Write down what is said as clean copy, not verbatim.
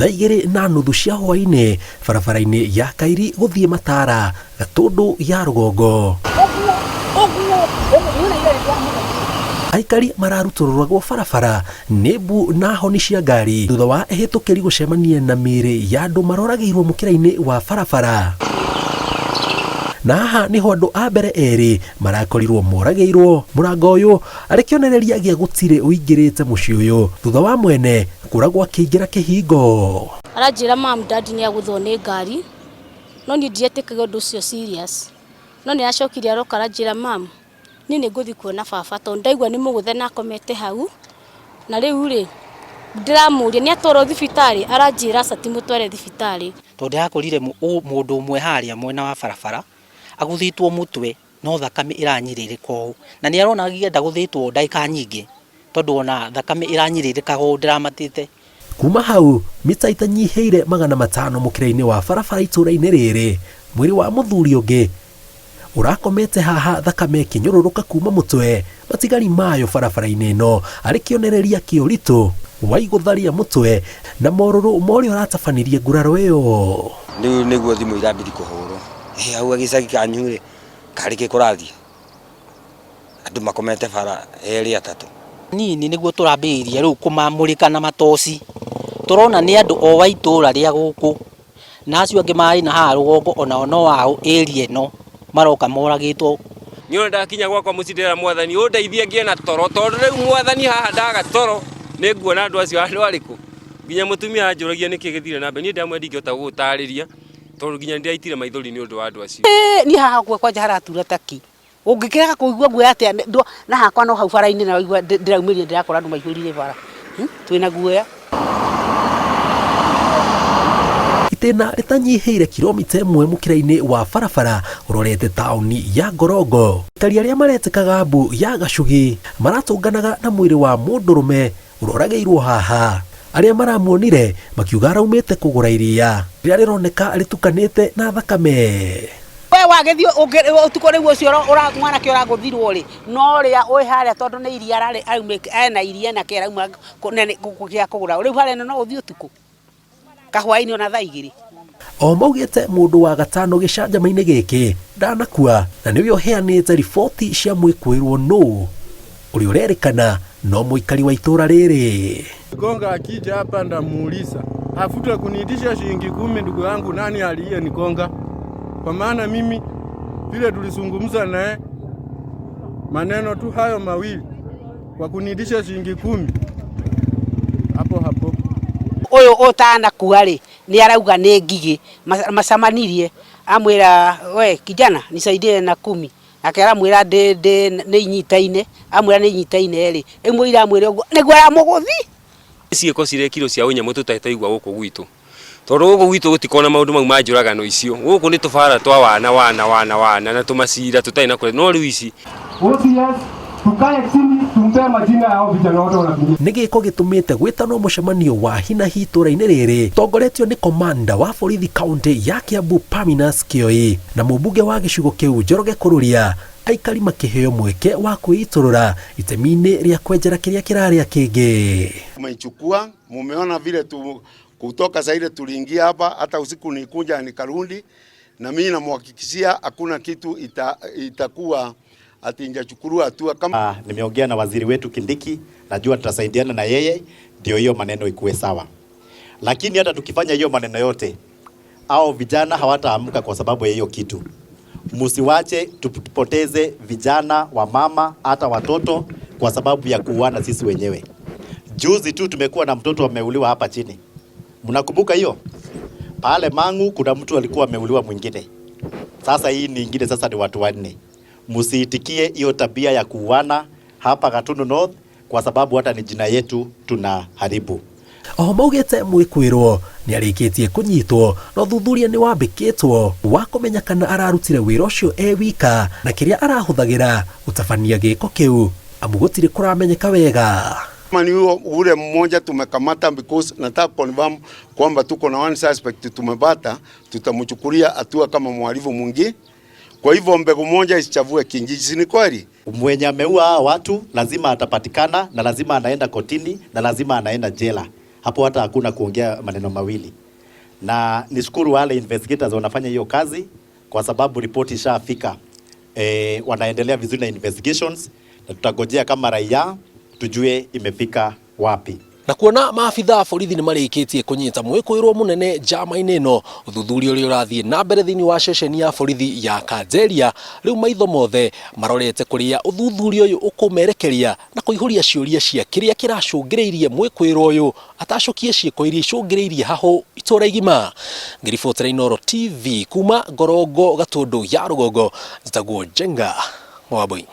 Thaa 2:30 cia hwaĩ-inĩ barabara-inĩ ya Kairi gũthiĩ Matara, Gatũndũ ya rũgongo. Aikari mararutũrũragwo barabara nĩ mbu na honi cia ngari thutha wa ehĩtũkĩri gũcemania na mĩĩrĩ ya andũ maroragĩirwo mũkĩra-inĩ wa barabara. Na haha nĩho andũ a mbere erĩ marakorirwo moragĩirwo. Mũrango ũyũ arĩ kĩonereria gĩa gũtirĩ ũingĩrĩte mũciĩ ũyũ thutha wa mwene kũragwo akĩingĩra kĩhingo. Aranjĩra mum daddy nĩ agũthwo nĩ ngari, no niĩ ndietĩkagia ũndũ ũcio serious. No nĩ aracokire aroka aranjĩra mum, niĩ nĩ ngũthiĩ kuona baba tondũ ndaigua nĩ mũgũthe na akomete hau. Na rĩu rĩ, ndĩramũria nĩ atwarwo thibitarĩ, aranjĩra aca ti mũtware thibitarĩ. Tondũ ndĩrakorire mũndũ ũmwe harĩa mwena wa barabara agũthĩtwo mũtwe no thakame ĩranyĩrĩrĩka ũũ, na nĩ aronagia ndagũthĩtwo ndagĩka nyingĩ tondũ ona thakame ĩranyĩrĩrĩkaga ũũ ndĩramatĩte. Kuma hau mita itanyihĩire 500 mũkĩra-inĩ wa barabara itũũra-inĩ rĩrĩ, mwĩrĩ wa mũthuri ũngĩ ũrakomete haha thakame ĩkĩnyũrũrũka kuma mũtwe, matigari mayo barabara-inĩ ĩno arĩ kĩonereria kĩa ũritũ wa igũtha rĩa mũtwe na morũrũ ma ũrĩa ũratabanirie nguraro ĩyo. Rĩu nĩguo thimũ irambiri kũhũrwo, hau gĩcagi kanyu rĩ, karĩ kĩ kũrathiĩ? Andũ makomete bara erĩ atatũ. Nini nĩguo tũrambĩrĩria rĩu kũmamũrĩka na matoci, tũrona nĩ andũ o a itũra rĩa gũkũ na acio angĩ marĩ na haha rũgongo onao no a area ĩno maroka moragĩtwo. Niĩ ona ndakinya gwakwa mũciĩ ndĩrera mwathani ũndeithie ngĩe na toro, tondũ rĩu mwathani haha ndaga toro nĩ nguona andũ acio andũ arĩkũ. Nginya mũtumia anjũragia nĩkĩ gĩthire na mbere, niĩ ndamwĩra ndingĩhota gũgũtarĩria tondũ nginya nĩndĩraitire maithori nĩ ũndũ wa andũ acio. Niĩ haha hakuhĩ kwanja haratura ta ki. Ũngĩkĩrega kũigua guoya atĩa na hakwa no hau bara-inĩ na waigua ndĩraumĩrire ndĩrakora andũ maihũrire bara. Twĩna guoya. Itĩna rĩtanyihĩire kilomita ĩmwe mũkĩra-inĩ wa barabara ũrorete taũni ya Ngorongo. Aikari arĩa maretĩkaga mbu ya Gachugi maratũnganaga na mwĩrĩ wa mũndũrũme ũroragĩirwo haha. Arĩa maramuonire makiuga araumĩte kũgũra iria rĩrĩa rĩroneka rĩtukanĩte na thakame. We wagĩthiĩ ũtukũ rĩu ũcio mwanake ũragũthirwo rĩ, no ũrĩa wĩ harĩa tondũ nĩ iria ararĩ aumĩte ena iria nake arauma gĩa kũgũra. Rĩu harĩa no ũthiĩ ũtukũ kahwaĩ-inĩ ona thaa 2. O maugĩte mũndũ wa gatano gĩcanjama-inĩ gĩkĩ ndanakua na nĩwe ũheanĩte riboti cia mwĩkũĩrwo nũ ũrĩa ũrerĩkana no mũikari wa itũũra rĩrĩ. Gonga akija hapa ndamuuliza, afuta kuniitisha shilingi 10 ndugu yangu, nani aliye nigonga? Kwa maana mimi vile tulizungumza naye maneno tu hayo mawili kwa kuniitisha shilingi 10 hapo hapo. Ũyũ ũtanakua rĩ nĩ arauga nĩ ngigĩ macamanirie, amwĩra we kijana nisaidie na 10, nake aramwĩra nĩ inyitaine, amwĩra nĩ inyitaine rĩ, rĩu mũira amwĩra ũguo nĩguo aramũgũthi. Ciĩko cirekirwo cia ũnyamũ tũtarĩ twaigua gũkũ gwitũ, tondũ gũkũ gwitũ gũtikoragwo na maũndũ mau ma njũragano icio. Gũkũ nĩ tũbara twa wana wana wana wana na tũmacira tũtarĩ na kũrĩa, no rĩu ici OCS, tukae chini tumpe majina yao vijana wote wanatumia. Nĩ gĩko gĩtũmĩte gwĩtanwo mũcemanio wa hi na hi itũũra-inĩ rĩrĩ tongoretio nĩ komanda wa borithi kaunti ya Kiambu Parmenas Kioi na mũmbunge wa gĩcigo kĩu Njoroge Kururia, aikari makĩheo mweke wa kwĩitũrũra itemi-inĩ rĩa kwenjera kĩrĩa kĩrarĩa kĩngĩ. Tumeichukua, mumeona vile tu kutoka saa ile tuliingia hapa, hata usiku nikunja nikarudi, na mimi namhakikishia hakuna kitu itakuwa ati ingechukuliwa hatua kama Nimeongea na waziri wetu Kindiki, najua tutasaidiana na yeye ndio hiyo maneno ikuwe sawa. Lakini hata tukifanya hiyo maneno yote, hao vijana hawataamka kwa sababu ya hiyo kitu. Msiwache tupoteze vijana wa mama hata watoto kwa sababu ya kuuana sisi wenyewe. Juzi tu tumekuwa na mtoto ameuliwa hapa chini. Mnakumbuka hiyo? Pale Mangu kuna mtu alikuwa ameuliwa mwingine. Sasa hii ni ingine, sasa ni watu 4. Msiitikie hiyo tabia ya kuuana hapa Gatundu North kwa sababu hata ni jina yetu tunaharibu. Oho maugĩte mwĩkũĩrwo nĩarĩkĩtie kũnyitwo na ũthuthuria nĩ wambĩkĩtwo wa kũmenya kana ararutire wĩra ũcio e wika na kĩrĩa arahũthagĩra gũtabania gĩko kĩu amu gũtirĩ kũramenyeka wega. Kama ni huo ule mmoja tumekamata, because nataka confirm kwamba tuko na one suspect tumepata, tutamchukulia hatua kama mhalifu mwingine. Kwa hivyo mbegu moja isichavue kijiji, si ni kweli? Mwenye ameua hawa watu lazima atapatikana na lazima anaenda kotini na lazima anaenda jela. Hapo hata hakuna kuongea maneno mawili, na nishukuru wale investigators wanafanya hiyo kazi kwa sababu ripoti ishafika. Wanaendelea vizuri na investigations na tutagojea kama raia tujue imefika wapi. Na kuona maabitha a borithi nĩ marĩkĩtie kũnyita mwĩkũĩrwo mũnene njama-inĩ ĩno, ũthuthuria ũrĩa ũrathiĩ na mbere thĩinĩ wa ceceni ya borithi ya Kanjeria, rĩu maitho mothe marorete kũrĩa ũthuthuria ũyũ ũkũmerekeria na kũihũria ciũria cia kĩrĩa kĩracũngĩrĩirie mwĩkũĩrwo ũyũ atacũkie ciĩko iria icũngĩrĩirie hahũ itũra igima. Ngĩribotera Inooro TV kuma Ngorongo Gatũndũ ya rũgongo, njĩtagwo Njenga Wambui.